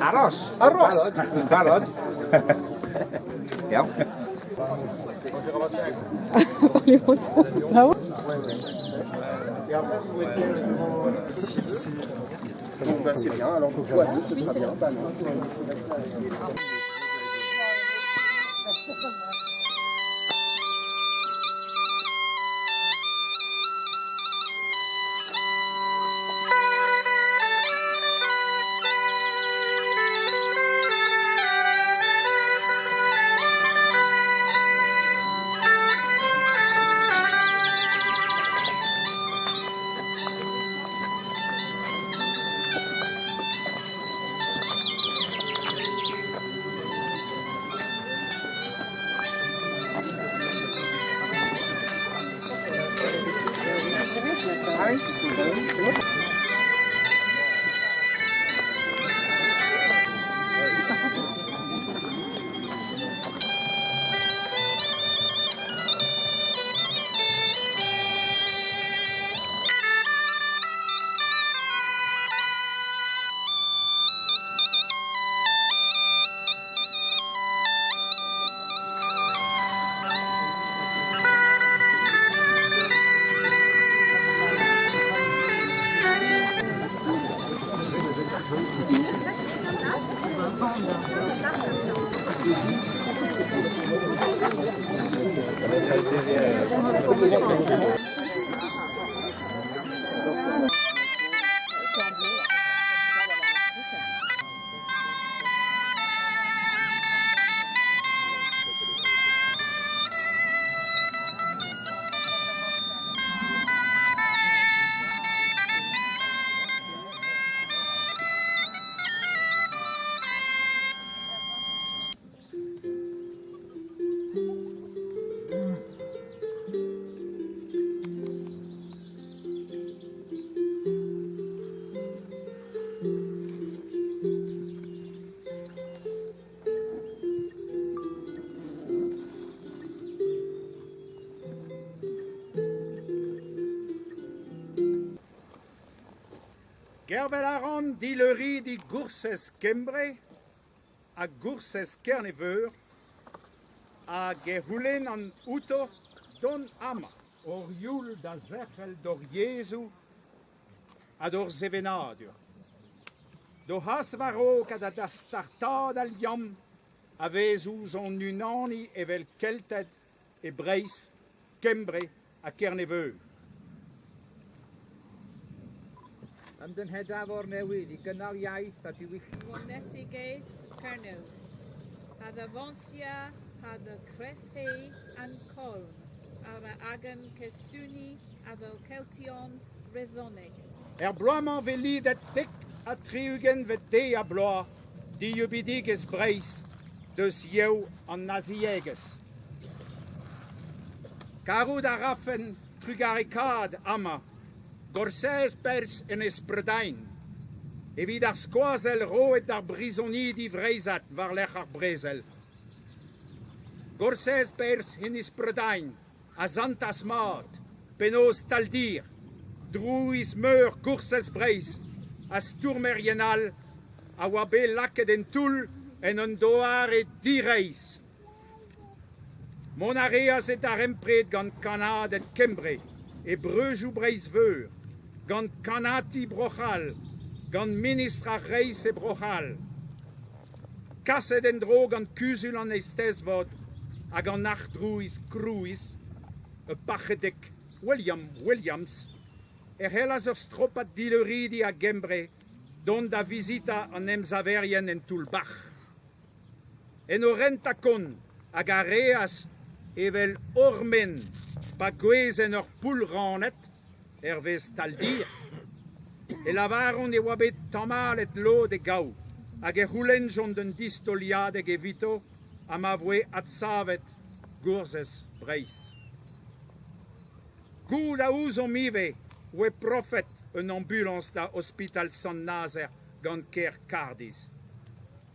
Aros! Aros! Dwi'n barod. Iawn. Gervel a ran dileuridi Goursez Kembre ha Goursez Kerne-Veur hag e c'houlennan outo dont amañ. Hor youl da zerc'hel d'hor yezhoù ha d'hor sevenadur. D'o c'has war-raok ha da startaat al liamm a vez ouzh hon unaniñ evel Kelted e Breizh, Kembre ha Kerne-Veur. Ymdynghedaf o'r newydd i gynnal iaith a diwylliant. Fonesigaeth Kernow, ha dha vonsia ha dha crefhei an colm, ar a agan cesuni avel Celtion Brythonig. Er bloaz-mañ 'vez lidet 70 deiz-ha-bloaz dieubidigezh Breizh deus yev an naziegezh. Karout a rafen trugarekaat amañ Gorsez perzh Enez Brydain evit ar skoazell roet d'ar brizonidi vreizhat war-lerc'h ar brezel. Gorsez perzh Enez Brydain a santas mat penaos Taldir, drouiz meur Goursez Breizh ha stourmerien all a oa bet lakaet en toull en un doare direizh. Mont a reas e darempred gant kannaded Kembre e Breujoù Breizh-Veur, gant kannati Bro-C'hall, gant ministr ar Reizh e Bro-C'hall. Kaset en-dro gant Kuzul an Eisteddfod hag an arc'hdrouiz Krouiz, ur parc'hedeg William Williams, e c'hellas ur stropad dileuridi a Gembre dont da vizitañ an emsaverien en toull-bac'h. En o rentañ-kont hag a reas evel ormen pa gouezh en ur poull rannet, hervez Taldir, e lavaront e oa bet tamallet lod e gaou hag e c'houlennjont un distaoliadeg evito ha ma voe adsavet Goursez Breizh. Goût a ouzomp ivez e voe profet un ambulañs da ospital Sant-Nazer gant kêr Kardiz.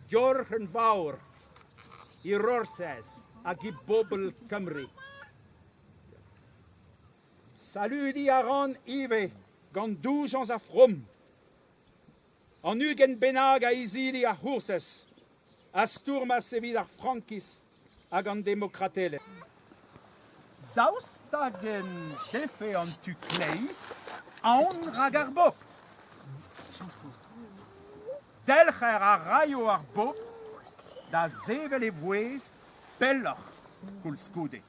Diolch yn fawr i'r Orsedd hag i bobl Cymru. Saludiñ a ran ivez gant doujañs ha from. An 20 bennak a izili ar C'hoursez a stourmas evit ar frankiz hag an demokratelezh. Daoust hag en defe an tu kleiz aon rak ar bobl? Delc'her a raio ar bobl da sevel e vouezh pelloc'h koulskoude.